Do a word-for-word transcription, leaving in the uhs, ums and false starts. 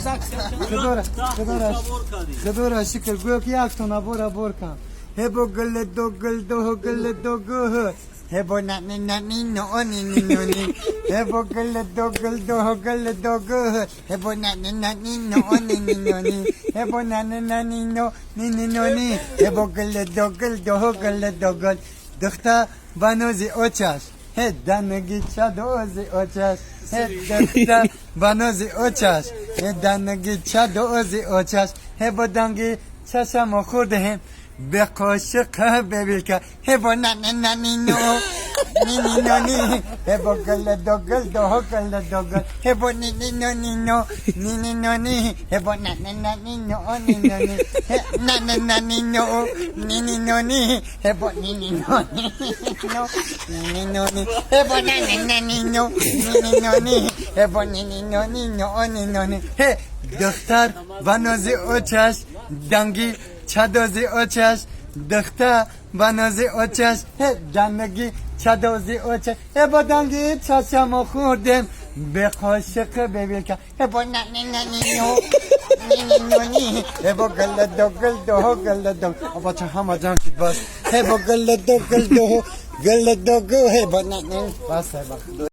Kudora, kudora, kudora, shikil gök yak tona bora borka. Hebo gele do gele do ho gele do gö. Hebo na ni na ni no o ni ni no ni. Hebo gele do gele do ho gele do gö. Hebo na ni na ni no o ni ni no ni. Hebo na ni na ni no ni ni no ni. Hebo gele do gele do ho gele do gö. Dikta bano zi ochas. He danagi chado zi ochas. He dikta bano zi ochas. He danagi chado zi ochas. Hebo dangi chasha mo khurde he. Beko shikha bebilka. Hebo na ni na ni no. Ni ni no ni. Hebo gele do gele do ho gele do gö. Hebo ni ni no ni no. Ni ni no ni. Hebo na ni na ni no o ni no ni. He na ni na ni no. Ni ni no ni. Hebo ni ni no ni. No. Ni ni no ni. Hebo na ni na ni no. Ni ni no ni. Hebo ni ni no ni no o ni no ni. He dikta bano zi ochas. Dangi chado zi ochas. Dikta bano zi ochas. He danagi chado zi ochas. Hebo dangi chasha mo khurde. Beko shikha bebilka. Hebo na ni na ni no. Ni ni no ni. Hebo gele do gele do ho gele do. Aba cha hama janki bas. Hebo gele do gele do ho gele do gö. Hebo na ni. Bas, bas.